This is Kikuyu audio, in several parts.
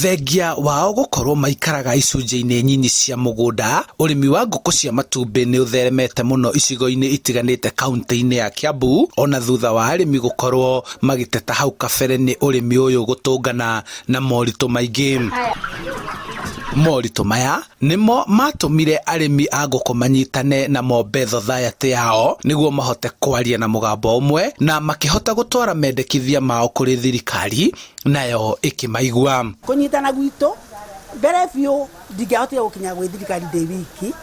Thengia wao gũkorwo maikaraga icunjĩ-inĩ nyinyi cia mũgũnda, ũrĩmi wa ngũkũ cia matumbĩ nĩ ũtheremete mũno icigo-inĩ itiganĩte kaunti-inĩ ya Kiambu ona thutha wa arĩmi gũkorwo magĩteta hau kabere nĩ ũrĩmi ũyũ gũtũngana na moritũ maingĩ. Moritũ maya nĩmo matũmire arĩmi a ngũkũ manyitane na mombe thothaitĩ yao nĩguo mahote kwaria na mũgambo ũmwe na makĩhota gũtwara mendekithia mao kũrĩ thirikari nayo ĩkĩmaigua. Kũnyitana gwitũ mbere biũ ndingĩahotire gũkinya gwĩ thirikari ndĩ wiki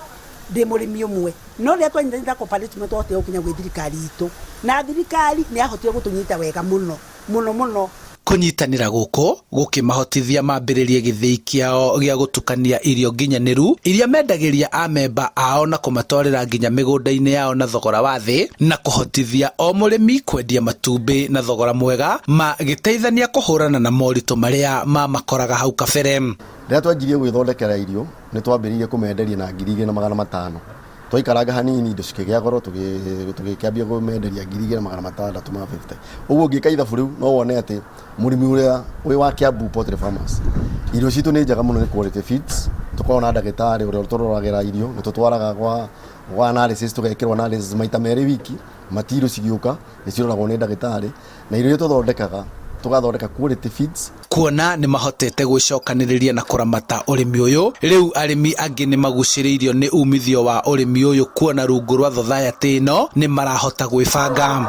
ndĩ mũrĩmi ũmwe no rĩrĩa twanyitanire ta cooperative nĩ twahotire gũkinya gwĩ thirikari itũ na thirikari nĩ yahotire gũtũnyita wega mũno mũno mũno. Kũnyitanĩra gũkũ gũkĩmahotithia mambĩrĩrie gĩthĩi kĩao gĩa gũtukania irio nginyanĩru iria mendagĩria amemba ao na kũmatwarĩra nginya mĩgũnda-inĩ yao na thogora wa thĩ na kũhotithia o mũrĩmi kwendia matumbĩ na thogora mwega magĩteithania kũhũrana na moritũ marĩa mamakoraga hau kabere. Rĩrĩa twanjirie gwĩthondekera irio nĩ twambĩrĩirie kũmenderia na 2500. Twaikaranga hanini indo cikĩgĩa goro tũgĩkĩambia kũmenderia 2650. Ũguo ũngĩka ithabu rĩu no wone atĩ mũrĩmi ũrĩa wĩ wa Kiambu Poultry Farmers irio citũ nĩ njega mũno, nĩ quality feeds. Tũkoragwo na ndagĩtarĩ ũrĩa ũtũroragĩra irio, nĩ tũtwaraga gwa analysis, tũgekĩrwo analysis maita merĩ wiki, material cigĩũka nĩ ciroragwo nĩ ndagĩtarĩ, na irio iria tũthondekaga tũgathondeka quality feeds. Kuona nĩ mahotete gwĩcokanĩrĩria na kũramata ũrĩmi ũyũ, rĩu arĩmi angĩ nĩ magucĩrĩirio nĩ umithio wa ũrĩmi ũyũ kuona rungu rwa thothaitĩ ĩno nĩ marahota gwĩbanga.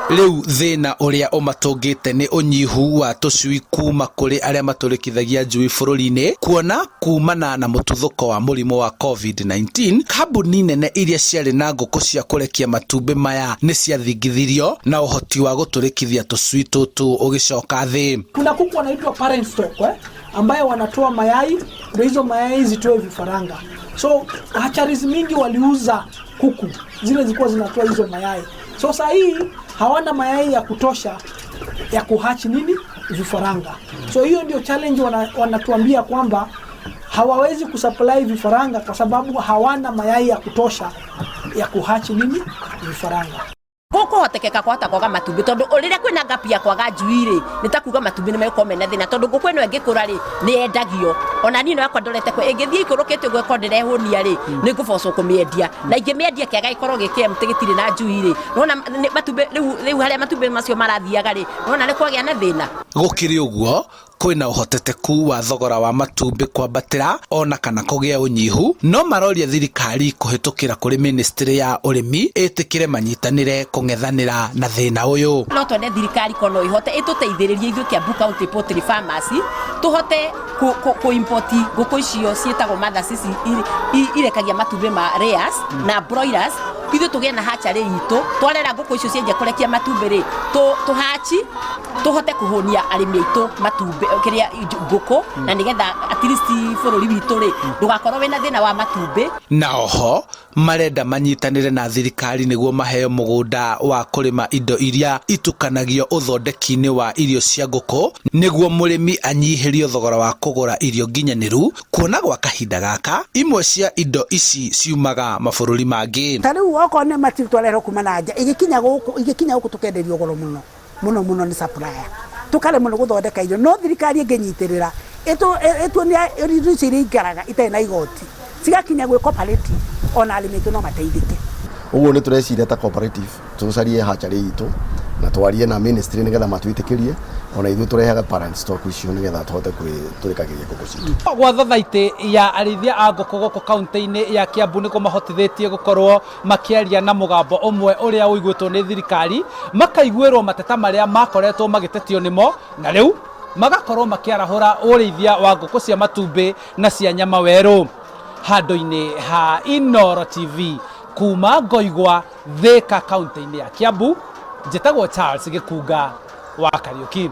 Rĩu thĩna ũrĩa ũmatũngĩte nĩ ũnyihu wa tũcui kuma kũrĩ arĩa matũrĩkithagia njui bũrũri-inĩ, kuona kumana na mũtuthũko wa mũrimũ wa COVID-19, kambuni nene iria ciarĩ na ngũkũ cia kũrekia matumbĩ maya nĩ ciathingithirio na ũhoti wa gũtũrĩkithia tũcui tũtũ ũgĩcoka thĩ. Kuna kuku wanaitwa parent stock, ambayo wanatoa mayai ndio hizo mayai zitoe vifaranga. So hatcheries mingi waliuza kuku zile zilikuwa zinatoa hizo mayai. So saa hii hawana mayai ya kutosha ya kuhatch nini vifaranga. So hiyo ndio challenge wanatuambia kwamba hawawezi kusupply vifaranga kwa sababu hawana mayai ya kutosha ya kuhatch nini vifaranga. Gũkũhotekeka kwahota kwaga matumbĩ tondũ rĩrĩa kwĩna gap ya kwaga njui rĩ, nĩ ta kuga matumbĩ nĩ megũkorwo mena thĩna tondũ ngũkũ ĩno ĩngĩkũra rĩ, nĩ yendagio. Ona niĩ no yakwa ndorete kũ ĩngĩthiĩ ikũrũkĩte ũguo ĩkorwo ndĩrehũnia rĩ, nĩ ngũbocwo kũmĩendia. Na ingĩmĩendia kĩaga gĩkorwo gĩ kĩ empty gĩtirĩ na njui rĩ, nĩwona matumbĩ rĩu harĩa matumbĩ macio marathiaga rĩ, nĩwona nĩ kwagĩa na thĩna. Gũkĩrĩ ũguo, kwĩna ũhotekeku wa thogora wa matumbĩ kwambatĩra ona kana kũgĩa ũnyihu, no maroria thirikari kũhĩtũkĩra kũrĩ ministry ya ũrĩmi ĩtĩkĩre manyitanĩre kũng'ethanĩra na thĩna ũyũ. No twende thirikari korwo no ĩhote ĩtũteithĩrĩrie ithuĩ Kiambu County Poultry Farmers tũhote kũ import ngũkũ icio ciĩtagwo mothers ici irekagia matumbĩ ma layers na broilers, ithuĩ tũgĩe na hatchery itũ, twarera ngũkũ icio cianjia kũrekia matumbĩ rĩ, tũhachi tũhote kũhũnia arĩmi aitũ matumbĩ kĩrĩa ngũkũ, na nĩgetha at least bũrũri witũ rĩ ndũgakorwo wĩna thĩna wa matumbĩ. Na oho marenda manyitanĩre na thirikari nĩguo maheo mũgũnda wa kũrĩma indo iria itukanagio ũthondeki-inĩ wa irio cia ngũkũ nĩguo mũrĩmi anyihĩrio thogora wa kũgũra irio nginyanĩru, kuona gwa kahinda gaka imwe cia indo ici ciumaga mabũrũri mangĩ. Ta rĩu okorwo nĩ material twarehwo kuma na nja, igĩkinya gũkũ tũkenderio goro mũno mũno mũno nĩ supplier, tũkaremwo nĩ gũthondeka irio. No thirikari ĩngĩnyitĩrĩra ĩtuonia irio icio iria ikaraga itarĩ na igoti cigakinya gwĩ cooperative, ona arĩmi aitũ no mateithĩke. Ũguo nĩ tũreciria ta cooperative tũcarie hatchery itũ na twarie na ministry nĩgetha matwĩtĩkĩrie ona ithuĩ tũrehage parent stock icio nĩgetha tũhote kwĩtũrĩkagĩria ngũkũ citũ. Gwa thothaitĩ ya arĩithia a ngũkũ gũkũ kaunti-inĩ ya Kiambu nĩ kũmahotithĩtie gũkorwo makĩaria na mũgambo ũmwe ũrĩa ũiguĩtwo nĩ thirikari, makaiguĩrwo mateta marĩa makoretwo magĩtetio nĩmo, na rĩu magakorwo makĩarahũra ũrĩithia wa ngũkũ cia matumbĩ na cia nyama werũ. Handũ-inĩ ha Inooro TV kuma Ngoigwa, Thika, kaunti-inĩ ya Kiambu, njĩtagwo Charles Gĩkunga wa Kariũki.